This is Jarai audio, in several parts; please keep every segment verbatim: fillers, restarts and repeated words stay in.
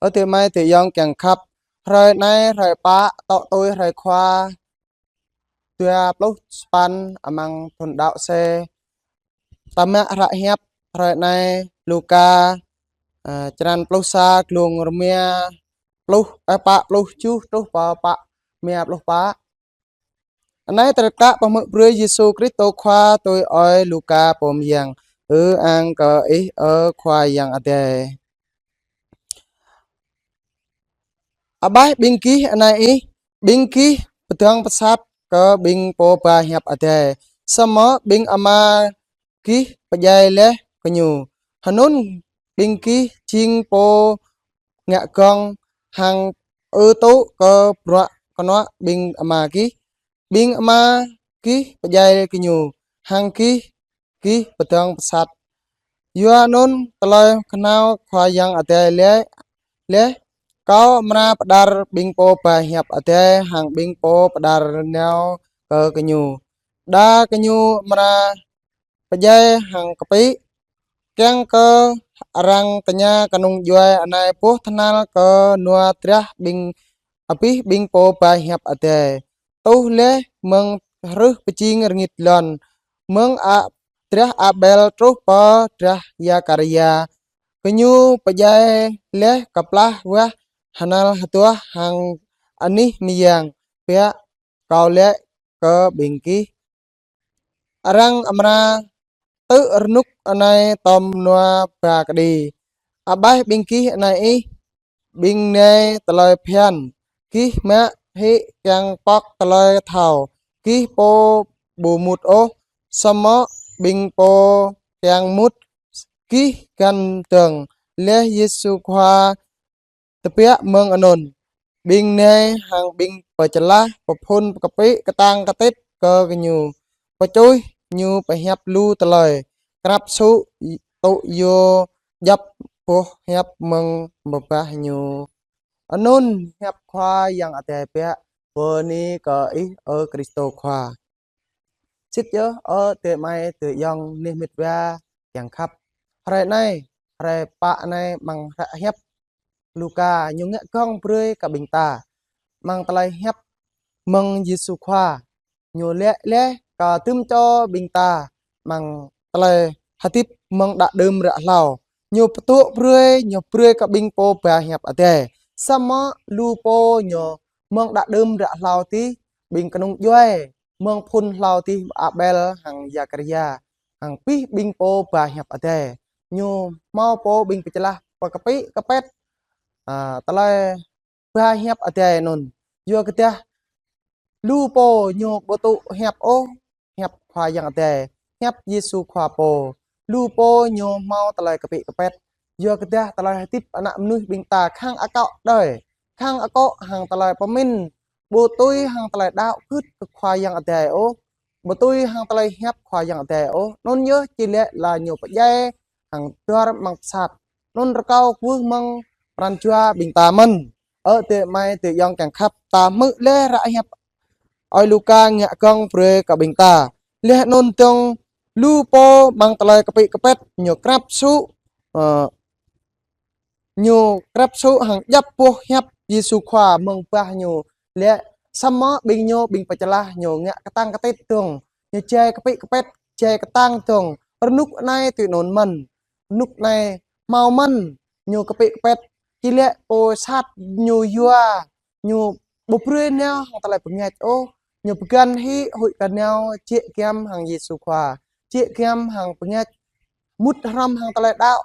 Ơ adơi amai adơi ayŏng kiăng khăp, hrơi anai hrơi pă, tŏ tui hrơi Khua dua pluh sapăn amăng thun đăo sĕ. Ta mă hră hiăp hrơi anai Luka, ơ, črăn pluh sa, glông rơma pluh, ơ, pă pluh tơjuh truh pơ pă rơma pluh pă. Anai tơlơi kă pơhmư̆ brơi Yêsu Krist Khua tui ơi Luka pô mơyang. Ư-ang kơ Ih, ơ Khua Yang Adai. Abaih ƀing gih anai ih, ƀing gih pơdơ̆ng pơsat kơ ƀing pô ba hiăp Adai, samơ̆ ƀing ama gih pơdjai laih kơ ñu. Hơnŭn ƀing gih jing pô ngă gơ̆ng hăng ư tŭ kơ bruă kơnuă ƀing ama gih. Ƀing ama gih pơdjai kơ ñu, hăng gih, gih pơdơ̆ng pơsat. Yua anŭn tơlơi kơnao Khua Yang Adai laĭ, laih: Kâo amra pơđar ƀing pô ba hiăp Adai hăng ƀing pô pơđar nao kơ gơñu. Đa gơñu amra pơdjai hăng kơpĭ. Kiăng kơ arăng tơña kơnung djuai anai boh tơhnal kơ nua drah ƀing abih ƀing pô ba hiăp Adai. Tuh laih mơ̆ng hrưh pơjing rơngit lŏn, mơ̆ng a-, drah Abel truh pơ drah Zakaria, gơñu pơdjai laih kơplah wah hơnăl hơduah hăng anih mơyang. Biă kâo laĭ kơ ƀing gih, arăng amra tŭ rơnŭk anai tơm nua ba kơđi. Abaih ƀing gih anai ih, ƀing nai tơlơi phiăn, gih mă hĭ kiăng pŏk tơlơi thâo, gih pô ƀu mŭt ôh, samơ̆ ƀing pô kiăng mŭt, gih găn dơ̆ng. Laih Yêsu Khua tơbiă mơ̆ng anŭn, ƀing nai hăng ƀing pơčơlah pơphŭn kơpĭ kơtang kơtit kơ gơñu, pơčuih ñu pơhiăp lu tơlơi, krăp sŭ tŭ yua djăp boh hiăp mơ̆ng bơbah ñu. Anŭn hiăp Khua Yang Adai biă. Bơni kơ Ih, ơ Krist Khua. Sĭt yơh, ơ adơi amai adơi ayŏng neh met wa kiăng khăp. Hrơi anai, hrơi pă anai amăng hră hiăp Luka ñu ngă gơ̆ng brơi kơ ƀing ta amăng tơlơi hiăp mơ̆ng Yêsu Khua. Ñu laĭ laih kơ tơm čô ƀing ta amăng tơlơi hơdip mơ̆ng đă đưm ră hlâo. Ñu pơtŭ brơi, ñu brơi kơ ƀing pô ba hiăp Adai. Samơ̆ lu pô ñu mơ̆ng đă đưm ră hlâo tih, ƀing kơnung djuai mơ̆ng phŭn hlâo tih Abel hăng Zakaria, hăng abih ƀing pô ba hiăp Adai. Ñu hmâo pô ƀing pơčơlah pơkơpĭ kơpĕt, a, tơlơi ba hiăp Adai anŭn. Yua kơ dah lu pô ñu ƀu tŭ hiăp ôh, hiăp Khua Yang Adai, hiăp Yêsu Khua pô. Lu pô ñu hmâo tơlơi kơpĭ kơpĕt. Yua kơ dah tơlơi hơdip ană mơnuih ƀing ta khăng akŏ đơi, khăng akŏ hăng tơlơi pơmĭn, ƀu tui hăng tơlơi đaŏ gưt kơ Khua Yang Adai ôh, ƀu tui hăng tơlơi hiăp Khua Yang Adai ôh. Anŭn yơh či laĭ lĕ ñu pơdjai hăng dơ̆r amăng pơsat. Anŭn rơkâo kwưh mơ̆ng pran jua ƀing ta mơ̆n. Ơ adơi amai adơi ayŏng kiăng khăp, ta hmư̆ laih hră hiăp ơi Luka ngă gơ̆ng brơi kơ ƀing ta. Laih anŭn dơ̆ng lu pô amăng tơlơi kơpĭ kơpĕt ñu krăp sŭ, ơ, ñu krăp sŭ hăng djăp boh hiăp Yêsu Khua mơ̆ng bah ñu laĭ, samơ̆ ƀing ñu ƀing pơčơlah ñu ngă kơtang kơtit dơ̆ng, ñu jai kơpĭ kơpĕt, jai kơtang dơ̆ng. Rơnŭk anai tui anŭn mơ̆n, rơnŭk anai hmâo mơ̆n, ñu kơpĭ kơpĕt, či laĭ pô sat ñu yua, ñu ƀu brơi nao hăng tơlơi bơngač ôh, ñu pơgăn hĭ huĭ kơ nao jĕ giăm hăng Yêsu Khua, jĕ giăm hăng bơngač, mŭt hrŏm hăng tơlơi đaŏ.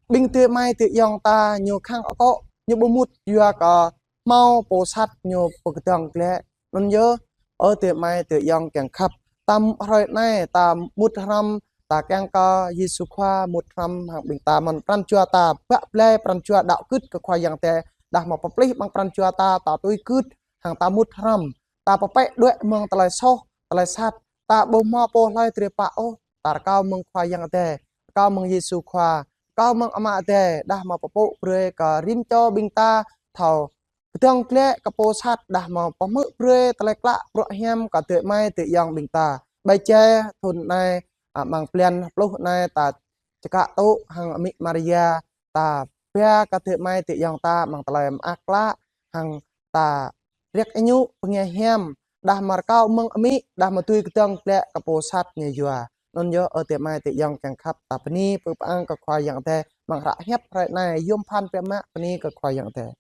Ƀing adơi amai adơi ayŏng ta ñu khăng akŏ, ñu ƀu mŭt yua kơ hmâo pô sat ñu pơkơdơ̆ng glaĭ. Anŭn yơh, ơ adơi amai adơi ayŏng kiăng khăp, ta hrơi anai ta mŭt hrŏm, ta kiăng kơ Yêsu Khua mŭt hrŏm hăng ƀing ta mơ̆n, pran jua ta bă blai, pran jua đaŏ gưt kơ Khua Yang Adai, dah hmâo pơplih amăng pran jua ta, ta tui gưt hăng ta mŭt hrŏm, ta pơpĕ đuaĭ mơ̆ng tơlơi soh, tơlơi sat, ta ƀu hmâo pô hlơi drơi pă ôh, ta rơkâo mơ̆ng Khua Yang Adai, rơkâo mơ̆ng Yêsu Khua, rơkâo mơ̆ng Ama Adai, dah hmâo pơpŭ brơi kơ rĭm čô ƀing ta thâo kơdơ̆ng glaĭ kơ pô sat, dah hmâo pơhmư̆ brơi tơlơi klă bruă hiam kơ adơi amai adơi ayŏng ƀing ta. Ƀơi jai thun anai, a, amăng blan pluh anai ta čơkă tŭ hăng amĭ Maria, ta ba kơ adơi amai adơi ayŏng ta amăng tơlơi mơak klă, hăng ta rek añŭ bơngai hiam, đah mơ̆ rơkâo mơ̆ng amĭ, đah mơ̆ tui kơdơ̆ng ƀlĕ kơ pô sat ñu yua. Anŭn yơh, ơ adơi amai adơi ayŏng kiăng khăp, ta bơni pơpŭ pơang kơ Khua Yang Adai, amăng hră hiăp hrơi anai, yôm phăn biă mă bơni kơ Khua Yang Adai.